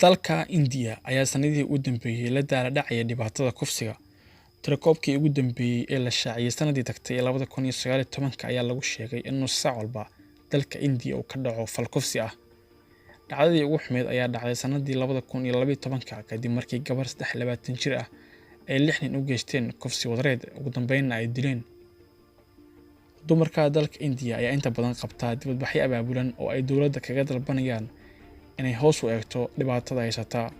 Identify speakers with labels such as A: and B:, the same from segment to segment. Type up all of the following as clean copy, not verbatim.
A: Dalka India ayaa sanadihii ugu dambeeyay la daalaa dhacaya dhibaatada kufsiga. Tirakoobkii ugu dambeeyay ee la shaaciyay sanadii tagtay ee 2019 ayaa lagu sheegay in nus saac walba dalka India uu ka dhaco fal kufsi ah. Dhacdadii ugu xumeyd ayaa dhacday sanadii 2012 kadib markii gabar 23 jir ah ay 6 nin u geysteen kufsi wadareed, ugu dambeynna ay dileen. Dumarka dalka India ayaa inta badan qabta dibadbaxyo abaabulan oo ay dowladda kaga dalbanayaan inay hoos u eegto dhibaatada haysata.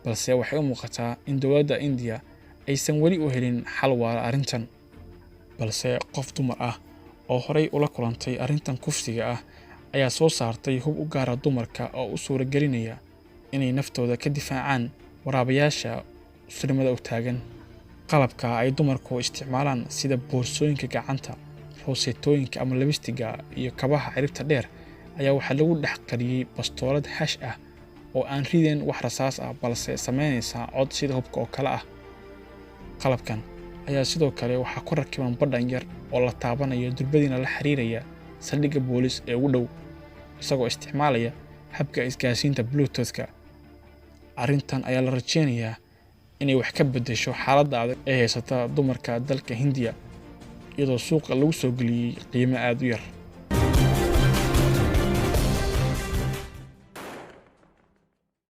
A: Balse waxay u muuqataa in dowladda India aysan weli u helin xal waara arrintan. Balse qof dumar ah oo horay ula kulantay arrintan kufsiga ah ayaa soo saartay hub u gaara dumarka oo u suuragelinaya inay naftooda ka difaacaan waraabayaasha muslimada u taagan. Qalabka ay dumarku isticmaalaan sida boorsooyinka gacanta, rooseetooyinka ama labistiga iyo kabaha ciribta dheer ayaa waxaa lagu dhex qariyay bastoolad hash ah oo aan rideen wax rasaas ah balse sameynaysa cod sida hubka oo kale ah. Qalabkan ayaa sidoo kale waxaa ku rakiban badhan yar oo la taabanayo durbadiina la xiriiraya saldhigga booliis ee ugu dhow, isagoo isticmaalaya habka isgaarsiinta Bluetooth-ka. Arrintan ayaa la rajeynayaa inay wax ka beddesho xaaladda adag ee haysata dumarka dalka Hindiya, iyadoo suuqa lagu soo geliyay qiimo aad u yar.